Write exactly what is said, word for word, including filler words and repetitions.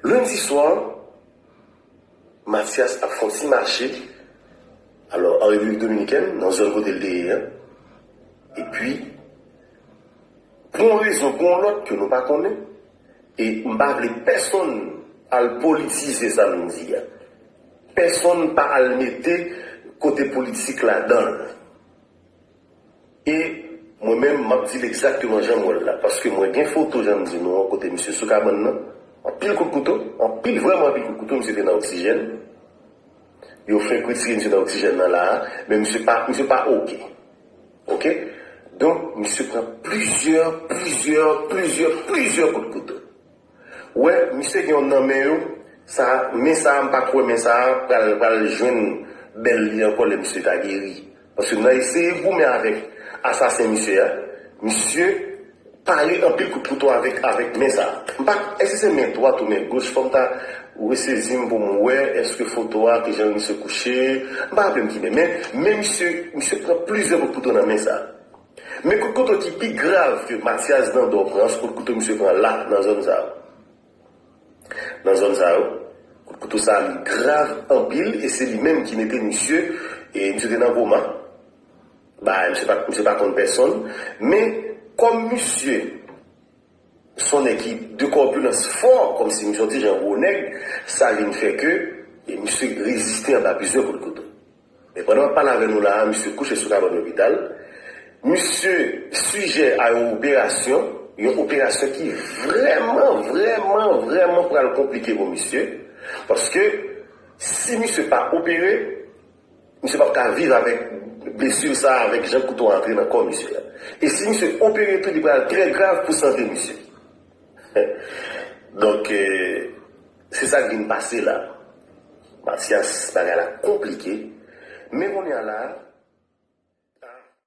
Lendi swa, Mathias ap fè yon ti mache, alò, an Repiblik Dominikèn, nan zòn kote l te ye an. Epi, pou yon rezon, pou yon lòt ke nou pa konnen, e m pa vle pèsonn al politize sa m di a. Pèsonn pa al mete kote politik ladan l. E mwen menm, m ap di l egzakteman jan m wè l la, paske mwen gen foto, jan m di nou an, kote misye sou kabann nan, anpil kout kouto, anpil, vrèman anpil kout kouto, misye te nan oksijèn. Yo fenk retire misye nan oksijèn nan la a, men misye pa, misye pa oke. Oke? Donk, misye pran plizyè, plizyè, plizyè, plizyè kout kouto. Wè, misye gen yon nan men yo, sa, men sa, m pa kwè men sa pral, pral jwenn bèl li ankò lè misye ta geri. Paske nan eseye goumen avèk asasen misye a, misye pare anpil kout kouto avèk, avèk men sa. M pa, èske se men dwat ou men goch, fò m ta resezi m pou m wè, èske foto a, ki jan misye kouche, m pa raple m ki men, men, men misye, misye pran plizyè kout kouto nan men sa. Men kout kouto ki pi grav ke Mathias Dandor pran, se kout kouto misye pran la, nan zòn sa yo. Nan zòn sa yo, kout kouto sa li grav anpil, e se li menm ki mete misye, e misye te nan koma. Ba, misye pa, misye pa konn pèsonn, men kòm misye se yon nèg ki de kòpilans fò, kòmsi misye yon ti jan gwo nèg, sa vin fè ke, e, misye reziste anba plizyè kout kouto. Men pandan m ap pale avè nou la a, misye kouche sou kabann lopital. Misye sijè a yon operasyon, yon operasyon ki vrèman, vrèman, vrèman pral konplike pou misye. Paske si misye pa opere, misye p ap ka viv avèk blesi sa, avèk jan kouto a antre nan kò misye a. E si misye opere tou, li pral trè grav pou sante misye. Donk, eh, se sa k vin pase la. Mathias, bagay la konplike. Men kounye a la,